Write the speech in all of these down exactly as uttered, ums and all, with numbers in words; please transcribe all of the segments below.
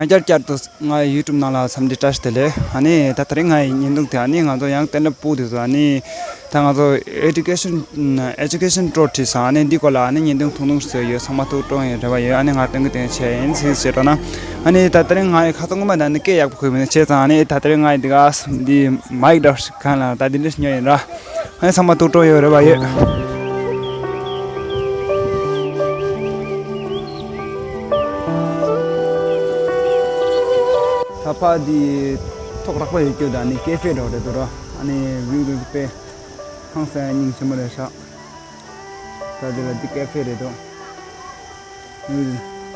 ང་བསྐྱར་བསྐྱར་དུ་ང་ཡི་YouTube་ནང་ལ་འཚམས་འདྲི་བཀྲ་ཤིས་བདེ་ལེགས། ཨ་ནི་ད་དེ་རིང་ང་ཡི་བརྙན་ཐུང་དེ་ཨ་ནི་ང་ཚོ་ཡང་ཏན་ཏན་སྤུ་དེ་ཚོ་ཨ་ནི་ད་ང་ཚོ་Education Education Tour་བྲིས་སོང་། ཨ་ནི་འདི་སྐོར་ལ་ཨ་ནི་བརྙན་ཐུང་ཐུང་ཐུང་བཟོས་ཡོད། ཚང་མ་ཐུགས་སྤྲོ་ཡོད་རེ་བ་ཡོད། ཨ་ནི་ང་སྟོན་གི་སྟོན་བྱས་ཡིན་ཟིག་བྱེད་འགྲོ་ན། ཨ་ནི་ད་དེ་རིང་ང་ཡི་ཁ་སང་ངོ་མ་ད་ནི་སྐད་ཡག་པོ་གོ་མེད་ན་བྱས་ཙང་ཨ་ནི་ད་དེ་རིང་ང་ཡི་འདི་ག་འདི་མའིག་འདྲ་གང་ལ་ད་འདི་འདྲ་ཉོ་ཡིན་ར། ཨ་ནི་ཚང་མ་ཐུགས་སྤྲོ་ཡོད་རེ་བ་ཡོད། ད་ཕ་འདི་ཐོག་རག་པ་ཡོད་སྐྱོ་ད་ནི་ཀེ་ཧྥེ་འདྲ་བོ་རེད་འདུག་ར། ཨ་ནི་བིའུ་འདི་དཔེ་ཧང་སང་སྙིང་རྗེ་མོ་རེད་ཤག་ད་འདི་ལ་འདི་ཀེ་ཧྥེ་རེད་འདུག་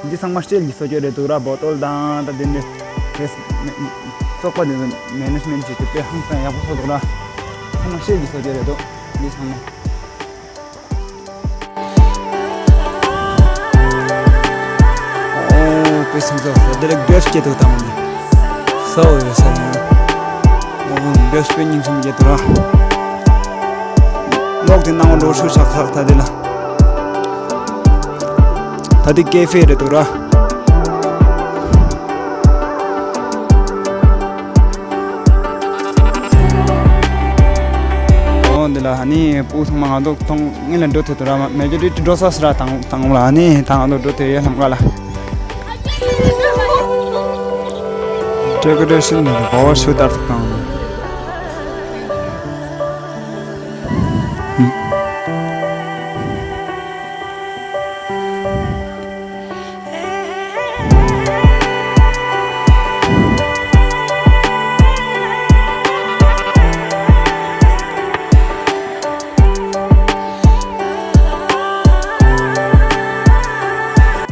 འདི་ཚང་མ་ཤེལ་གྱི་བཟོ་བཅོས་རེད་འདུག་ར། བོ་ཊོལ་དང་ད་འདི་འདྲ་རེད། སོགས་པ་འདི་ཚོ་མེ་ནེ་ཇི་མེན་ཊི་བྱས་ཏེ་དཔེ་ཧང་སང་ཡག་པོ་བཟོ་འདུག་ར། ཚང་མ་ཤེལ་གྱི་བཟོ་བཅོས་རེད་འདུག་འདི་ཚང་མ། ཨོ་དཔེ་སིང་ཚོ་འདི་ལ་གྲེ་སི་སྐྱེ་འདུག་དང་ནི་སོ་ཡོད་ས་ཡིན། ཨོ་གྲེ་སི་དཔེ་སྙིང་རྗེ་མོ་སྐྱེ་འདུག་ར། ལོག་དེ་ནང་འགྲོ་ཤུགས་ཆག་ཆག་ད་འདི་ལ། ད་འདི་ཀེ་ཧྥེ་རེད་འདུག་ར། འོ་འདི་ལ་ཨ་ནི་སྤུ་ཚང་མ་ང་ཚོ་མཐོང་ངེས་ལ་འགྲོ་ཐུབ་འདུག་ར། མེ་ཇོ་རི་ཊི་འགྲོ་ས་སི་ར་དང་དང་ལ་ཨ་ནི་ད་ང་ཚོ་འགྲོ་ཐུབ་ཡོད་ལམ་ཁ་ལ། ཌེ་ཀོ་རེ་ཤན་ནི་གོ་བ་ཤུ་ལྟར་དུ་བཏང་།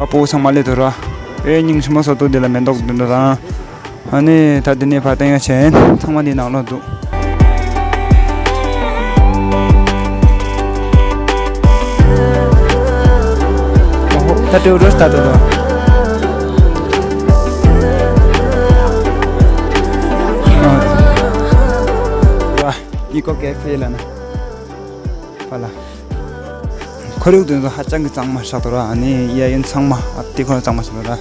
ཨ་ཕོ་ཚང་མ་སླེབས་འདུག་ར། ཨེ་སྙིང་རྗེ་མོ་སོ་ཏོ་འདི་ལ་མེ་ཏོག་འདི་འདྲ་དང་། ཨ་ནི་ད་འདི་ནས་ཕར་བསྟན་ཡ་བྱས་ཚང་མ་འདི་ནང་ལོགས་འདུག་ད་ཏྲེའུ་རོ་ལྟ་དུ་དོ། ཨ་ཨི་ཀོ་ཀེ་ཧྥེ་ལ་ན་ཕ་ལ། ཁོར་ཡུག་དེ་ཚོ་ཧ་ཅང་གི་གཙང་མ་ཆགས་འདུག་ར། ཨ་ནི་གཡས་གཡོན་ཚང་མ་ཨ་དེ་ཁོ་ན་གཙང་མ་ཆགས་འདུག་ར།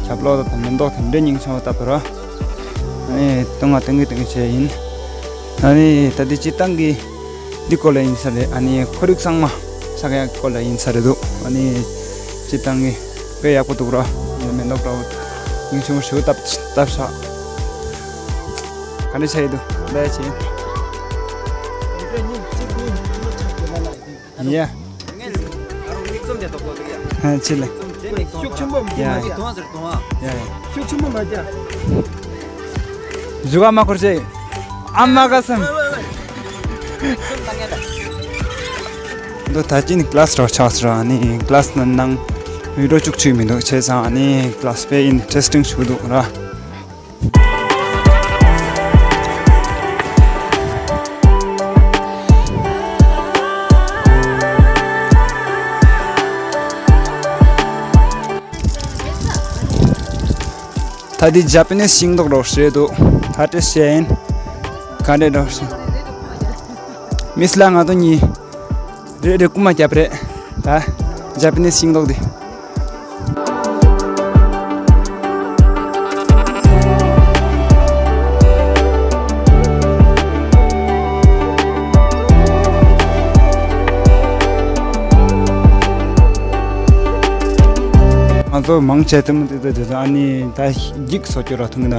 རྒྱབ་ལོགས་དང་མེ་ཏོག་དེ་འདྲ་སྙིང་རྗེ་མོ་བཏབ་འདུག་ར། ཨ་ནི་སྟོན་ང་སྟོན་གི་སྟོན་གི་བྱས་ཡིན། ཨ་ནི་ད་དེ་སྤྱིར་བཏང་གི་འདི་སྐོར་ལ་ཡིན་ས་རེད། ཨ་ནི་ཁོར་ཡུག་གཙང་མ་ཆགས་ཡག་སྐོར་ལ་ཡིན་ས་རེད་འདུག་ཨ་ནི་སྤྱིར་བཏང་གི་དཔེ་ཡག་པོ་འདུག་ར། ཨ་ནི་མེ་ཏོག་འདྲ་བོ་སྙིང་རྗེ་མོ་ཞེ་པོ་བཏབ་བཏབ་ཤག་ག་འདྲ་བྱས་ཡོད་འདུག་ལས་བྱས་ཡིན། ཡ། ཧ་ཅི་ལེ། ཤུགས་ཆེན་པོ་མི་ཡ་མ་ཡ། དོང་ཟེར་དོང་ཨ། ཡ་ཡ། ཤུགས་ཆེན་པོ་མ་རྒྱག་བཞུགས་ཨ་མ་འཁོར་ཅེ། ཨ་མ་ག་སམ། འདི་ད་ཅི་ནི་ཀླ་སི་རོ་ཆགས་སི་ར་ནི་ཀླ་སི་ནང་ནང་མི་འགྲོ་བཅུག་ཆུག་མི་འདུག་བྱས་ཙང་ནི་ཀླ་སི་པེ་ཨིན་ཊེ་རེ་སི་ཊིང་ཞུ་འདུག་ར། ད་འདི་ཇ་པ་ནིས་ཤིང་ཏོག་རོ་ཞེས་འདུག་ད་ཏྲེ་ཤེན་ག་འདྲས་རོ་ཞེས། མིས་ལ་ང་ཚོ་གཉིས་རེ་རེ་རྐུ་མ་རྒྱབ་རེད། ད་ཇ་པ་ནིས་ཤིང་ཏོག་འདི། ང་ཚོ་མང་ཆེ་དེ་མོ་དེ་ཚོ་དེ་ཚོ་ཨ་ནི་ད་འགྱིག་བཟོ་རྒྱུ་ར་ཐུང་གི་ན།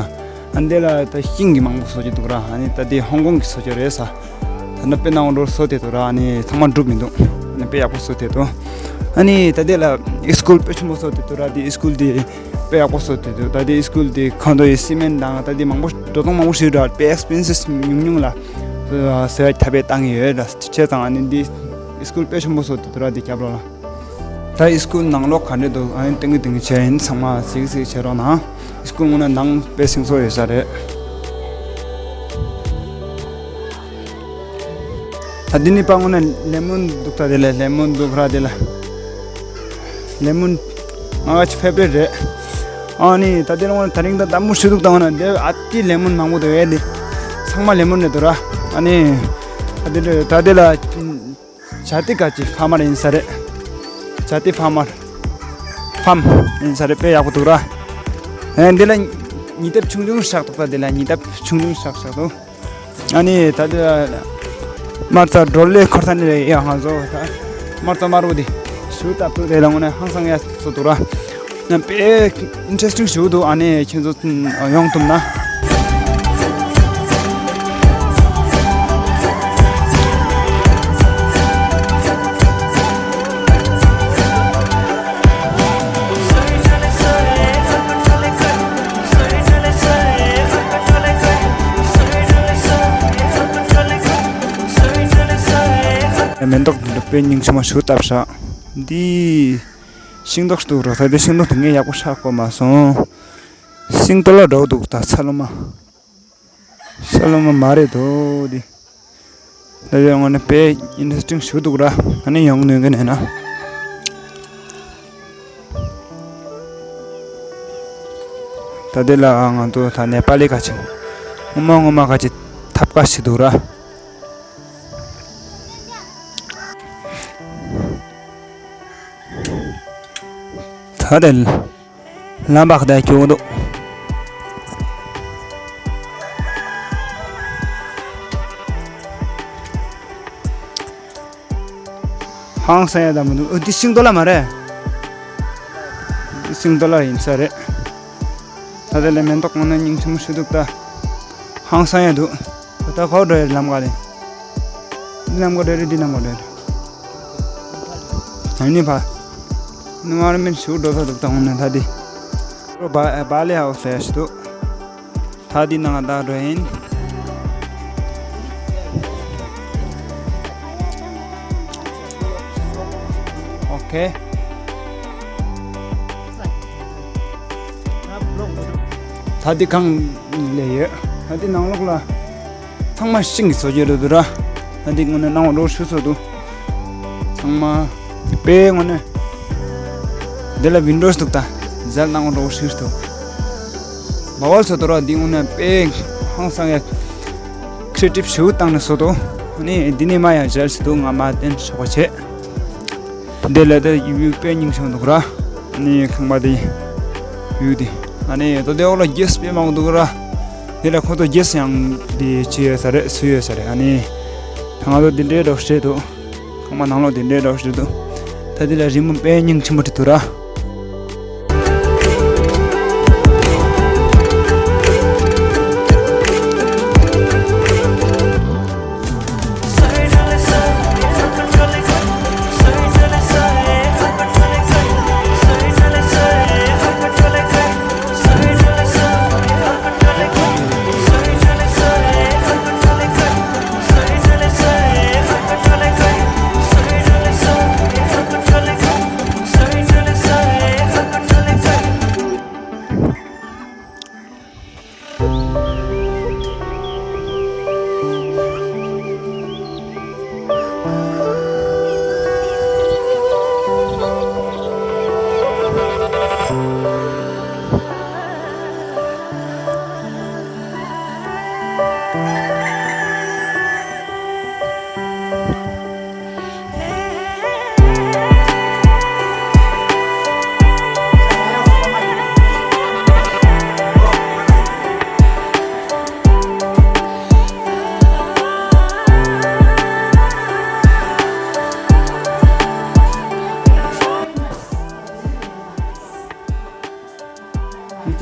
ཨ་འདི་ལ་ད་ཤིང་གི་མང་པོ་བཟོ་རྒྱུ་འདུག་ར། ཨ་ནི་ད་འདི་ཧོང་ཀོང་གི་བཟོ་རྒྱུ་རེད་ས། ད་ནི་དཔེ་ནང་འགྲོ་བཟོ་དེ་འདུག་ར། ཨ་ནི་ཚང་མ་འགྲུབ་མི་འདུག་ཨ་ནི་དཔེ་ཡག་པོ་བཟོ་དེ་འདུག་ཨ་ནི་ད་འདི་ལ་ཨི་སི་ཀུལ་དཔེ་ཆེན་པོ་བཟོ་དེ་འདུག་ར། འདི་ཨི་སི་ཀུལ་འདི་དཔེ་ཡག་པོ་བཟོ་དེ་འདུག་ད་འདི་ཨི་སི་ཀུལ་འདི་ཁང་དུ་ཡི་སི་མེན་དང་ད་འདི་མང་པོ་འགྲོ་སྟངས་མང་པོ་ཞིག་ར། དཔེ་ཨེག་སི་པེན་སིབ་ཉུང་ཉུང་ལ་ཟེར་བ་ཐབས་པའི་བཏང་གི་ཡོད་ར། བྱས་ཙང་ཨ་ནི་འདི་ཨི་སི་ཀུལ་དཔེ་ཆེན་པོ་བཟོ་དེ་འདུག་ར། འདི་རྒྱབ་ལོགས་ལ། ད་ཨི་སི་ཀུལ་ནང་ལོགས་ག་འདྲས་འདུག་ཨ་ནི་ཏིང་གི་ཏིང་གི་བྱས་ཡིན། ཚང་མ་གཟིགས་གཟིགས་བྱེད་རོགས་གནང་། ཨི་སི་ཀུལ་ངོ་ན་ནང་དཔེ་སིང་སོ་ཡོད་ས་རེད། ད་འདི་ནི་པ་ངོ་ན་ལེ་མོན་འདུག་ད་དེ་ལ་ལེ་མོན་འདུག་ར། དེ་ལ་ལེ་མོན་ང་ག་ཅི་ཕེབ་རེད་རེད། ཨ་ནི་ད་དེ་ལ་ངོ་ན་ད་རིང་ད་ད་མུ་ཤི་འདུག་ད་ངོ་ན་དེ་ཨ་ཏི་ལེ་མོན་མང་པོ་འདུག་ཨེ་དེ་ཚང་མ་ལེ་མོན་རེད་འདུག་ར། ཨ་ནི་ད་དེ་ད་དེ་ལ། ཇ་ཏི་ག་ཅི་ཕ་མར་ཡིན་ས་རེད། ཇ་ཏི་ཕ་མར། ཕམ་ཡིན་ས་རེད། དཔེ་ཡག་པོ་འདུག་ར། ཨེ་འདི་ལ་ཉི་ལྡབ་ཆུང་ཆུང་ཞིག་འདུག་ད། འདི་ལ་ཉི་ལྡབ་ཆུང་ཆུང་ཞིག་འདུག་ཨ་ནི་ད་འདི་ལ་དམར་རྩྭ་སྒྲོལ་ལེ་འཁོར་ས་ནི་རེད་ཡ། ང་ཚོ་ད་དམར་རྩྭ་དམར་པོ་འདི་ཞུ་ལྟ་བུ་རེད་ལ། དངོས་གནས་ཧང་སང་ཡ་སོ་འདུག་ར། ན་དཔེ་ཨིན་ཊ་རེ་སི་ཊིང་ཞིག་འདུག་ཨ་ནི་ཁྱེད་ཚོ་ཡོང་ཐུབ་ན། མེ་ཏོག་འདི་དཔེ་སྙིང་རྗེ་མོ་ཞིག་བཏབ་ཤག་འདི་ཤིང་ཏོག་འདུག་ར། ད་འདི་ཤིང་ཏོག་དེ་ངས་ཡག་པོ་ཧ་གོ་མ་སོང་། ཤིང་ཏོག་ལ་འགྲོ་འདུག་ད་ཚ་ལོ་མ། ས་ལོ་མ་མ་རེད་དོ་འདི། ད་དེ་ངོ་ནས་དཔེ་ཨིན་ཊ་རེ་སི་ཊིང་ཞིག་འདུག་ར། ཨ་ནི་ཡོང་ནུས་ཀྱི་ནས་ན། ད་དེ་ལ་ང་ཚོ་ད་ནེ་པ་ལི་ཁ་ཅིག་སྔོན་མ་སྔོན་མ་ཁ་ཅིག་ཐབ་ཀ་ཞིག་འདུག་ར། ད་དེ། ལམ་བག་དེ་སྐྱོ་འདུག་ཧང་སང་ཡ་ད་མི་འདུག་འདི་ཤིང་ཏོག་ལ་མ་རེད། འདི་ཤིང་ཏོག་ལ་ཡིན་ས་རེད། ད་དེ་ལས་མེ་ཏོག་ངོ་ན་སྙིང་རྗེ་མོ་ཞིག་འདུག་ད། ཧང་སང་ཡ་འདུག་ད་ག་པར་འགྲོ་ཡ་རེད། ལམ་ག་རེད། འདི་ལམ་ག་འགྲོ་ཡ་རེད། འདི་ལམ་ག་འགྲོ་ཡ་རེད། ཨ་ནི་ཕ། ནི་མར་མེན་ཞུ་འགྲོ་ས་འདུག་ད་འོང་ན་ད་འདི། བ་བ་ལེ་ཧའོ་སི་ཞིག་འདུག་ད་འདི་ནང་ད་འགྲོ་ཡིན། ཨོ་ཁེ། ད་འདི་གང་ལས་ཡོད། ད་འདི་ནང་ལོགས་ལ། ཚང་མ་ཤིང་གི་བཟོ་རྒྱུ་རེད་འདུག་ར། ད་འདི་དངོས་གནས་སྣང་བ་འགྲོ་ཞིག་བཟོ་འདུག་ཚང་མ་དཔེ་དངོས་གནས། འདི་ལ་ཝིན་ཌོ་ཞིག་འདུག་ད་ཟལ་སྣང་བ་འགྲོ་ཞིག་འདུག་བ་བལ་བཟོ་འདུག་ར། འདི་དངོས་གནས་དཔེ་ཧང་སང་ཡ་ཁི་རེ་ཊིབ་ཞིག་བཏང་ནས་བཟོ་འདུག་ཨ་ནི་འདི་ནས་མ་ཡང་ཟལ་ཞིག་འདུག་ང་མ་བསྟན་ཆོག་པ་བྱེད། འདི་ལ་ད་ཡུལ་དཔེ་སྙིང་རྗེ་འདུག་ར། ཨ་ནི་ཁང་པ་འདི་ཡུལ་འདི། ཨ་ནི་ད་ལྟའི་འོག་ལ་གེ་སི་དཔེ་མང་པོ་འདུག་ར། འདི་ལ་ཁོ་ཚོ་གེ་སི་ཡང་འདི་ཅི་ཡོད་ས་རེད། སུ་ཡོད་ས་རེད། ཨ་ནི་ད་ང་ཚོ་འདི་འདྲའི་འགྲོ་བཤད་འདུག་ཁང་པ་ནང་ལོགས་འདི་འདྲའི་འགྲོ་བཤད་འདུག་ད་འདི་ལ་རི་མོ་དཔེ་སྙིང་རྗེ་མོ་བྲིས་འདུག་ར།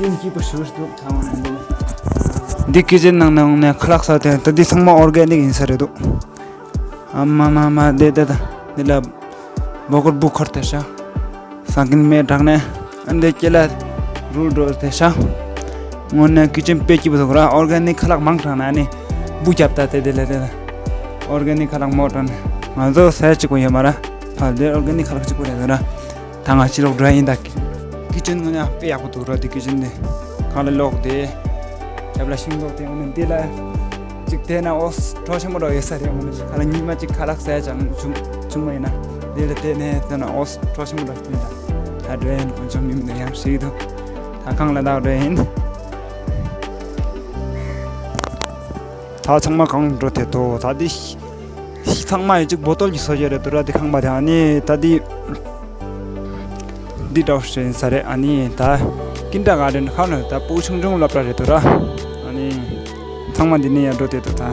ཀི་ཅན་སྐྱིད་པོ་ཞིག་འདུག་ད་འོ་ན་འདི་ནི། འདི་ཀི་ཅན་ནང་ནས་འོང་ནས་ཁ་ལག་ཟ་དེ་ད་འདི་ཚང་མ་ཨོར་གེ་ནིག་ཡིན་ས་རེད་འདུག་ཨ་མ་མ་མ་དེ་དེ་ད་འདི་ལ་སྦོ་གུར་སྦུག་འཁོར་དེ་ཤ་ས་གིན་མེ་དྲག་ནས་ཨ་འདི་སྐྱེ་ལ་རུལ་འགྲོ་དེ་ཤ། དངོས་གནས་ཀི་ཅན་དཔེ་སྐྱིད་པོ་འདུག་ར། ཨོར་གེ་ནིག་ཁ་ལག་མང་དྲགས་ན་ཨ་ནི་སྦུག་རྒྱབ་ད་དེ་དེ་ལ་དེ་ལ་ཨོར་གེ་ནིག་ཁ་ལག་མོ་དྲགས་ནས་ང་ཚོ་ཟས་གཅིག་པོ་ཡོད་མ་ར། ཕ་དེ་ཨོར་གེ་ནིག་ཁ་ལག་གཅིག་པོ་རེད་འདུག་ར། ད་ང་ཕྱི་ལོགས་འགྲོ་ཡ་ཡིན། ད་ཀི་ཅན་ངོ་ནས་དཔེ་ཡག་པོ་འདུག་ར། དེ་ཀི་ཅན་དེ་གང་ལ་ལོག་དེ་རྒྱབ་ལ་ཤིང་ལོག་དེ་ངོ་ནས་འདི་ལ་གཅིག་དེ་ན་ཨོ་གྲོ་ཆེན་པོ་འདྲ་ཡོད་ས་རེད། ངོ་ནས་གང་ལ་ཉི་མ་གཅིག་ཁ་ལག་ཟ་ཡ་ཅང་བྱུང་བྱུང་མ་ཡིན་ན་འདི་ལ་དེ་ནས་དེ་ན་ཨོ་གྲོ་ཆེན་པོ་འདྲ་ཡོད་ད། ད་འགྲོ་ཡིན། དཀོན་མཆོག་མི་མི་ཡང་ཞིག་འདུག་ད་གང་ལ་ད་འགྲོ་ཡིན། ད་ཚང་མ་གང་འགྲོ་དེ་དོ་ད་འདི། ཚང་མ་ཡོད་ཅིག་བོ་ཏོལ་གྱི་བཟོ་རྒྱུ་རེད་འདུག་ར། དེ་ཁང་པ་དེ་ཨ་ནི་ད་དེ་འདི་འདྲ་བོ་ཞིག་ཡིན་ས་རེད། ཨ་ནི་ད་ ཀིན་ཌར་གྷར་ཌེན་ཁ་ནས་ད་ཕྲུ་གུ་ཆུང་ཆུང་སློབ་གྲྭ་རེད་འདུག་ར། ཨ་ནི་ཚང་མ་འདི་ནས་ཡར་འགྲོ་བསྡད་འདུག་ད།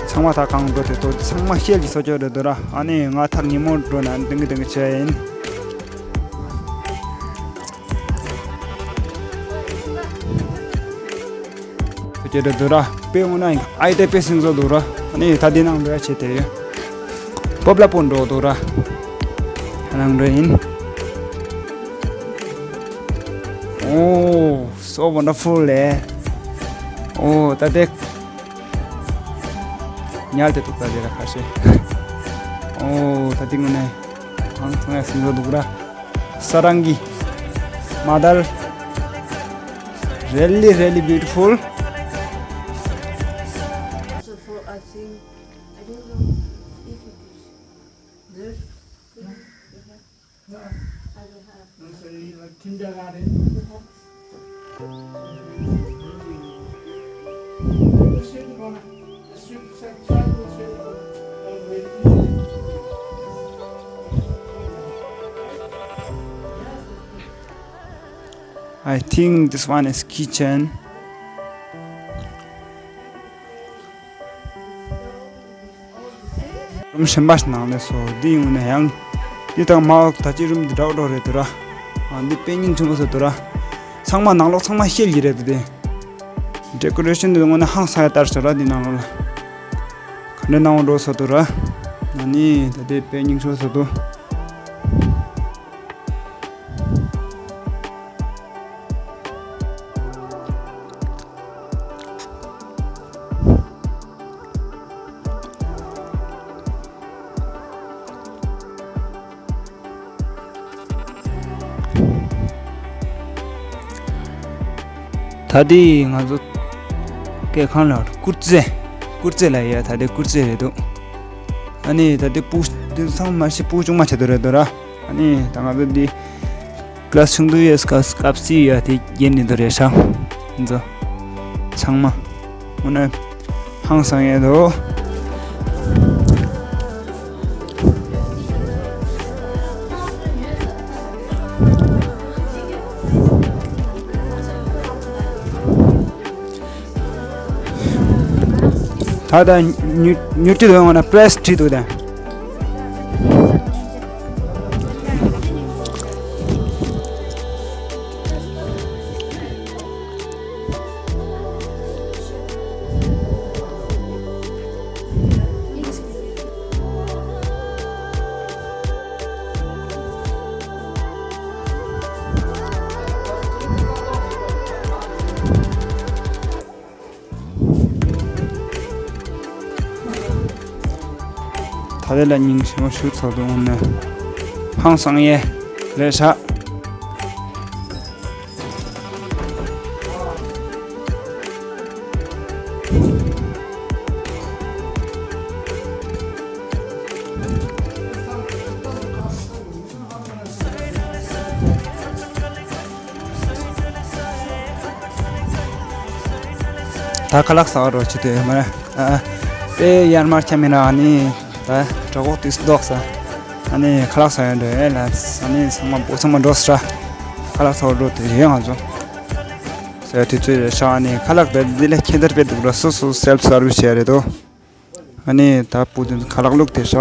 ཚང་མ་ད་གང་འགྲོ་བསྡད་འདུག་ཚང་མ་ཤེལ་གྱི་སོ་ཅོ་རེད་འདུག་ར། ཨ་ནི་ང་ཐག་ཉེ་མོ་འགྲོ་ན་དེང་གི་དེང་གི་བྱས་ཡིན། ཁྱེད་རེད་འདུག་ར། དཔེ་འོ་ན་ཨའི་དེ་དཔེ་སིང་བཟོ་འདུག་ར། ཨ་ནི་ད་འདི་ནང་འགྲོ་ཡ་བྱེད་དེ་ཡོད། སྤོབས་ལ་སྤོ་འགྲོ་འདུག་ར། ཨ་ནང་འགྲོ་ཡིན། Oh, so wonderful ལེ། Oh, ད་དེ་ཉལ་ཏེ་འདུག་ད་དེ་ར་ཁ་ཤས། Oh, ད་དེ་ངོ་ནས་ཨང་ཐང་ཡ་སིང་བཟོ་འདུག་ར། Sarangi, mother, really, really beautiful. So for, I think, I don't know if it is there. I will have. Kindergarten. I think this one is kitchen. རུམ་གཞན་པ་ཞིག་ནང་ལས་སོ། འདི་ཡོང་ནས་ཡང་འདི་དང་མ་འོག་ད་ཅི་རུམ་འདི་འདྲ་འདྲ་རེད་འདུག་ར། ཨ་འདི་དཔེ་སྙིང་རྗེ་མོ་བཟོས་འདུག་ར། ཚང་མ་ནང་ལོགས་ཚང་མ་ཤེལ་གྱི་རེད་འདུག་སྟེ། ཌེ་ཀོ་རེ་ཤན་འདི་དངོས་གནས་ཧང་སང་ཡ་ལྟར་བྱུང་ར། འདི་ནང་ལོགས་ལ་ག་འདྲ་སྣང་བ་འགྲོ་བཟོས་འདུག་ར། ཨ་ནི་ད་ལྟའི་དཔེ་སྙིང་རྗེ་མོ་བཟོས་འདུག་ད་ལྟའི་ང་ཚོ་སྐྱེ་ཁང་ལ་སྐུ་རྩེད། སྐུ་རྩེད་ལ་ཡ། ད་ལྟའི་སྐུ་རྩེད་རེད་འདུག་ཨ་ནི་ད་ལྟའི་སྤུ་འདི་ཚང་མ་ཤི་སྤུ་ཆུང་མ་ཆེ་དུ་རེད་འདུག་ར། ཨ་ནི་ད་ང་ཚོ་འདི་ཀ་ལ་སི་ཆུང་དུ་ཡོད། སྐབས་སྐབས་སི་ཡོད་དེ་རྒྱན་ནི་འདུག་རེད་ཤག་འདི་ཚོ་ཚང་མ་འོ་ན་ཧང་སང་ཡོད་དོ། ད་ལྟ་ཉུ་ཉུ་ཅི་ལོ་ཡོང་ན་པྲེས་བྲིས་འདུག་ད། ད་ལྟ་ལ་སྙིང་རྗེ་མོ་ཞིག་ཚོགས་འདུ་འོང་ནས་ཧང་སང་ཡས་རེད་ཤག་ད་ཁ་ལག་ཟ་བ་རོ་ཆུ་དེ་མ་རེད། ཨ་ཨ་དཔེ་ཡར་མར་ཁྱམ་མི་ན་ནི་ད་གྲོད་ཁོག་དུས་སུ་ལྡོག་ས། ཨ་ནི་ཁ་ལག་ཟ་ཡོང་འདོད་ཨེ་ལ། ཨ་ནི་ཚང་མ་བོ་ཚང་མ་འགྲོ་ས་ར། ཁ་ལག་ཟ་བ་རོ་དེ་ཡོད་ང་ཚོ་ཟ་དུས་ཚོད་རེད་ཤག་ཨ་ནི་ཁ་ལག་དེ་འདི་ལས་ཁྱད་མཚར་དཔེ་འདུག་ར། སོ་སོ་སེལ་ཕི་སར་བིས་བྱས་རེད་དོ། ཨ་ནི་ད་བུ་དེ་ཚོ་ཁ་ལག་བླུགས་ཏེ་ཤག་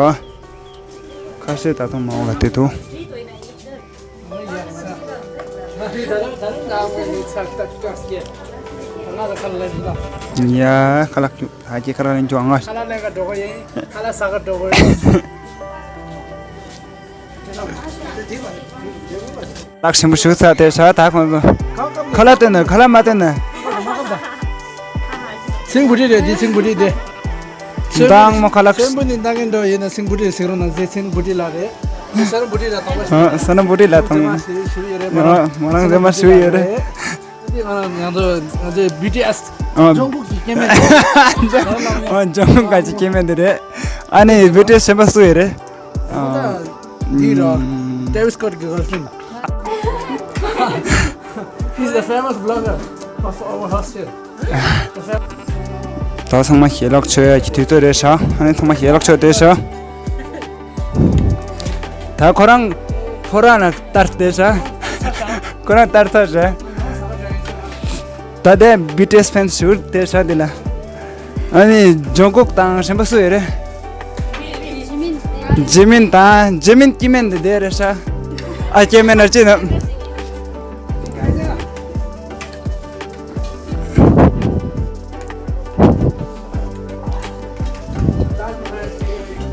ཁ་ཤས་ད་དུང་མ་འོངས་ལ་དེ་དུ། ཡ་ཁ་ལག་ད་ཀྱི་ཁ་ལག་ལེན་ཅོ་ང་། ཁ་ལག་ལེན་ག་འགྲོ་གི་ཡིན། ཁ་ལག་ཟ་ག་འགྲོ་གི་ཡིན། ལག་ཞིམ་པོ་ཞུ་ཚར་དེ་ཤ་ད་ཁོང་ཚོ་ཁ་ལག་སྟོན་ནས་ཁ་ལག་མ་སྟོན་ནས། ཚིང་བུ་ཏི་རེད་དེ། ཚིང་བུ་ཏི་དེ། མདང་མོ་ཁ་ལག་ཚོན་པོ་ནི་མདང་གི་འགྲོ་ཡིན་ན་ཚིང་བུ་ཏི་ཟེར་རོ་ན་ཟེ། ཚིང་བུ་ཏི་ལ་རེད། ས་ར་བུ་ཏི་ལ་ཐོང་པ་ཞིག་ཨ་ས་ར་བུ་ཏི་ལ་ཐོང་། ཞུ་ཡོད་རེད། མོ་རང་མོ་རང་ཟེར་མ་ཞུ་ཡོད་རེད། ང་ཚོ་ང་ཚོ་བི་ཏི་ཨེས། ཨ། ཇོང་གུག་གི་སྐྱེ་དམན་དེ། ཨ། ཇོང་གུག་གི་སྐྱེ་དམན་དེ་རེད། ཨ་ནི་བི་ཏི་ཨེས་གཞན་པ་སུ་ཡོད་རེད། ཨ། འདི་ར། ཨ། Travis Scott གི་གར་ཕྲེན་ཌི། He's the famous blogger of our hostel. ད་ཚང་མ་ཞལ་ལག་མཆོད་ཡ་གི་དུས་ཚོད་རེད་ཤག་ཨ་ནི་ཚང་མ་ཞལ་ལག་མཆོད་བསྡད་ཤག་ད་ཁོ་རང་ཕོ་བྲང་ན་ལྟར་བསྡད་ཤག་ཁོ་རང་ལྟར་ཐག་རེད། ད་ལྟའི་བི་ཊི་ཨེསི་ཕེན་ཞུ་བསྡད་ཤག་འདི་ལ། ཨ་ནི་ཇོང་ཀུག་དང་གཞན་པ་སུ་ཡོད་རེད། ཇི་མིན་དང་ཇི་མིན་སྐྱེ་དམན་འདི་བསྡད་རེད་ཤག་ཨ་སྐྱེ་དམན་ན་ཅི་ན།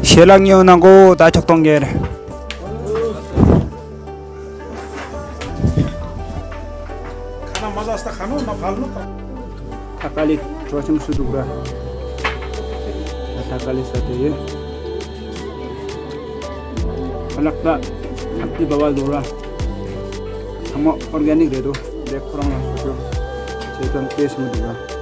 ཞལ་ལག་ཉོ་ན་གོ་ད་ཆོག་གཏོང་གེར། ཐ་ཀ་ལི་གྲོ་ཆུམ་སུ་འདུག་ར། ད་ཐ་ཀ་ལི་ས་དེ་ཡོད། ཨ་ལག་ད་ཨ་ཏི་བ་བ་འདུག་ར། ཚང་མ་ཨོར་གེ་ནིག་རེད་འདུག་དེ་ཁོ་རང་ལ་སོ་སོ་བྱེད་སྟངས་དེ་སུ་འདུག་ར།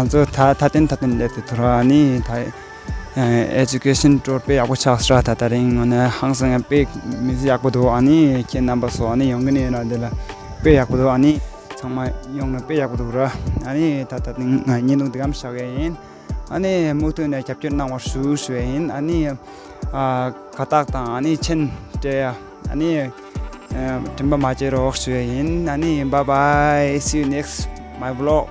ང་ཚོ་ད་ད་ཐེངས་ད་ཐེངས་སླེབས་དུས་ད་ནི་ད་ཨེ་ཇུ་ཀེ་ཤན་སྤྲོད་དཔེ་ཡག་པོ་ཆགས་སོང་ར། ད་ད་རིང་ངོ་ནས་ཧང་སང་ཡང་དཔེ་མི་ཚེ་ཡག་པོ་འདུག་ཨ་ནི་ཁྱེད་རྣམ་པ་ཚོ་ཨ་ནི་ཡོང་གི་ནི་ཡིན་ར། འདི་ལ་དཔེ་ཡག་པོ་འདུག་ཨ་ནི་ཚང་མ་ཡོང་ན་དཔེ་ཡག་པོ་འདུག་ར། ཨ་ནི་ད་ད་ཐེངས་ང་བརྙན་ཐུང་འདི་གམ་བཞག་གི་ཡིན། ཨ་ནི་མུ་མཐུད་ནས་རྒྱབ་སྐྱོར་གནང་བར་ཞུ་ཞུ་ཡ་ཡིན། ཨ་ནི་ཨ་དགའ་རྟགས་དང་ཨ་ནི་མཆན་སྤྲད་ཡ་ཨ་ནི་ཨ་དྲན་པ་མ་བརྗེད་རོགས་ཞུ་ཡ་ཡིན། ཨ་ནི་bye bye, see you next my vlog.